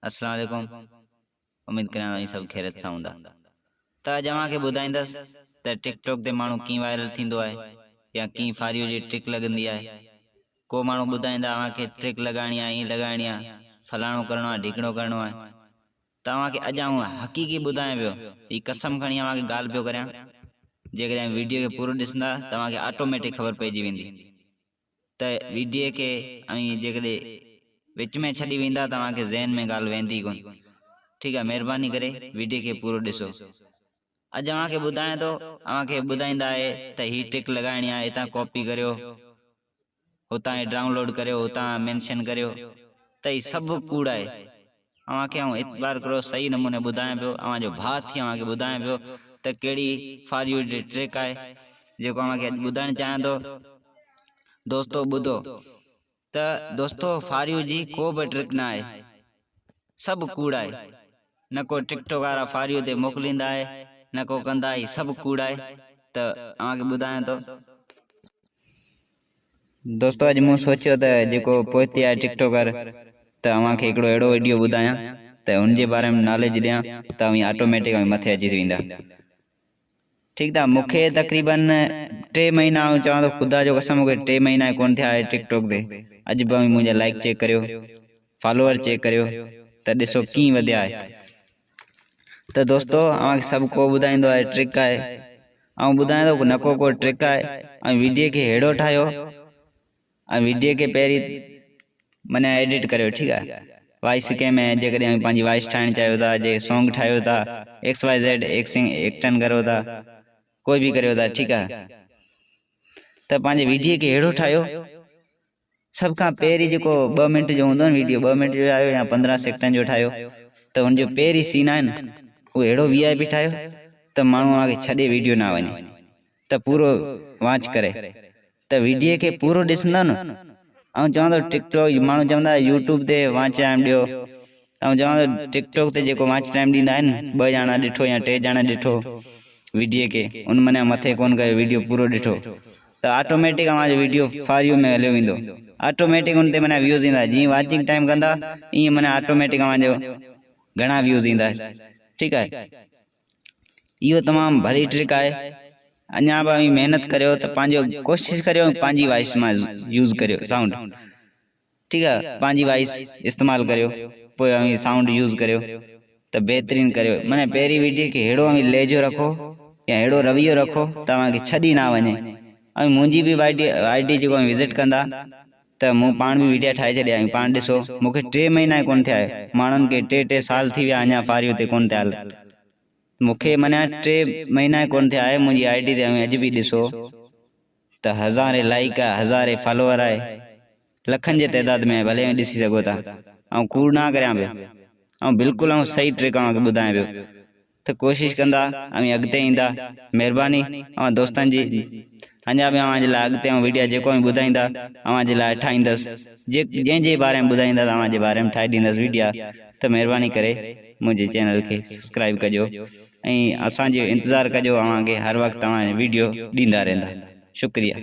السلام عليڪم اميد ڪريان ٿو اوهين سڀ خيريت سان هوندا ته اڄ اوهان کي ٻڌائيندس ته ٽڪ ٽاڪ تي ماڻهو ڪيئن وائرل ٿيندو آهي يا ڪيئن فاريو جي ٽرڪ لڳندي آهي ڪو ماڻهو ٻڌائيندا اوهان کي ٽرڪ لڳائڻي آهي ائين لڳائڻي آهي فلاڻو ڪرڻو آهي ڍيڪڻو ڪرڻو آهي ته اوهان کي اڄ آئون حقيقي ٻڌايان پيو هي قسم کڻي اوهان کي ڳالهه پيو ڪريان جيڪڏهن ويڊيو کي پورو ڏسندا ته اوهان کي آٽوميٽڪ خبر پئجي ويندي ته ويڊيو کي اوهين جيڪڏهن وچ ۾ ڇڏي ويندا ته اوهان کي ذهن ۾ ڳالهه ويندي ڪونه ٺيڪ آهي مهرباني ڪري ويڊيو کي پورو ڏسو اڄ اوهان کي ٻڌايان ٿو اوهان کي ٻڌائيندا آهي ته هي ٽرڪ لڳائڻي آهي هتان ڪاپي ڪريو هتان هي ڊائونلوڊ ڪريو هتان مينشن ڪريو ته هي سڀ ڪوڙ آهي اوهان کي آئون اعتبار ڪريو صحيح نموني ٻڌايان پيو اوهان جو ڀاء ٿي اوهان کي ٻڌايان پيو ته ڪهڙي فار you جي ٽرڪ آهي جيڪو اوهان کي اڄ ٻڌائڻ چاهيان ٿو دوستو ٻڌو ته دوستو فار you جي ڪو به ٽرڪ نه آهي سڀ ڪوڙ آهي نه ڪو ٽڪ ٽاڪ وارا فار you تي موڪليندا آهي نه ڪو ڪندا هي سڀ ڪوڙ آهي ته اوهان کي ٻڌايان ٿو. دوستو اڄ مون سوچيو ته جيڪو پوئتي آهي ٽڪ ٽاڪر ته اوهان کي هڪڙو اهڙو وڊيو ٻڌايان ته هن جي باري ۾ ناليج ڏيان ته اوهين آٽوميٽڪ اوهين مٿي اچي ويندا ٺيڪ ته مون کي تقريبن ٽي مهينا آئون چوان ٿو خدا جو قسم مونکي ٽي مهينا ئي ڪون ٿيا آهي ٽڪ ٽاڪ تي اڄ به اوهين منهنجا لائڪ چيڪ ڪريو فالوور چيڪ ڪريو ته ڏسو ڪيئن وڌيا آهي ته دوستو اوهان کي سڀ ڪو ٻڌائيندو آهي ٽرڪ آهي آئون ٻڌايان ٿو نه ڪو ڪو ٽرڪ آهي ۽ ويڊيو کي ههڙو ٺاهيو ۽ ويڊيو کي پهرين معنی ايڊٽ ڪريو ٺيڪ آهي وائس ڪنهن ۾ جيڪڏهن اوهين پنهنجي وائس ٺاهڻ چاهيو ٿا جي سونگ ٺاهيو ٿا ايڪس وائي زيڊ ايڪسنگ ايڪٽن ڪريو ٿا ڪوئي به ڪريو ٿا ٺيڪ آهي ته پنهنجي ويڊيو کي اهڙو ٺاهيو سڀ کان پهرين جيڪو ٻه منٽ جو هوندو آهي نه ويڊيو ٻه منٽ جو ٺاهيو يا 15 سيڪنڊن جو ٺاهيو ته ان جو پهرين سين آهي نه اهو اهڙو وي آء پي ٺاهيو ته ماڻهو اوهان کي ڇڏي ويڊيو نه وڃي ته پورو واچ ڪري ته ويڊيو کي پورو ڏسندا نه آئون چوان ٿو ٽڪ ٽاڪ ماڻهو چوندا يوٽيوب تي واچ ٽائم ڏيو آئون چوان ٿو ٽڪ ٽاڪ تي جيڪو واچ ٽائم ڏيندا آهن ٻه ڄاڻا ڏٺو يا ٽي ڄاڻا ڏٺو ويڊيو کي ان منيا مٿي ڪون ڪيو ويڊيو پورو ڏٺو ته آٽوميٽڪ اوهان جو ويڊيو فار you ۾ هليو ويندو آٽوميٽڪ ان تي معنيٰ ويوز ايندا جيئن واچنگ ٽائيم ڪندا ايئن معنيٰ آٽوميٽڪ اوهان جو گهڻا ويوز ايندا ٺيڪ آهي اهو تمام ڀلي ٽرڪ آهي اڃا به اوهين محنت ڪريو ته پنهنجو ڪوشش ڪريو پنهنجي وائس مان يوز ڪريو سائونڊ ٺيڪ آ پنهنجي وائس استعمال ڪريو پوء اوهين سائونڊ يوز ڪريو ته بهترين ڪريو معنی پهرين ويڊيو کي ههڙو اوهين لهجو رکو يا ههڙو رويو رکو ته اوهان کي ڇڏي نه وڃي ۽ منهنجي به I D جيڪو اوهين وزٽ ڪندا ته مون پاڻ به ويڊيا ٺاهي ڇڏيا اوهين پاڻ ڏسو مون کي ٽي مهينا ئي ڪونه ٿيا ماڻهن کي ٽي ٽي سال ٿي ويا اڃا فاريو تي ڪونه ٿيا مون کي معنی ٽي مهينا ئي ڪونه ٿيا آهي منهنجي I D تي اوهين اڄ به ڏسو ته هزارين لائيڪ آهي هزارين فالوور آهي لکن جي تعداد ۾ آهي ڀلي اوهين ڏسي سگهو ٿا آئون ڪوڙ نه ڪريان پيو آئون بلڪل آئون صحيح ٽرڪ اوهان کي ٻڌايان پيو ته ڪوشش ڪندا اوهين اڳتي ايندا مهرباني اوهان دوستن جي اڃا به اوهان جي لاء اڳتي آئون ويڊيا جيڪو اوهين ٻڌائيندا اوهان جي لاء ٺاهيندس جي جنهن جي باري ۾ ٻڌائيندا ته اوهان جي باري ۾ ٺاهي ڏيندس ويڊيا ته مهرباني ڪري منهنجي چينل کي سبسڪرائب ڪجو ۽ اسان جو انتظار ڪجو اوهان کي هر وقت اوهان ويڊيو ڏيندا رهندا شڪريه.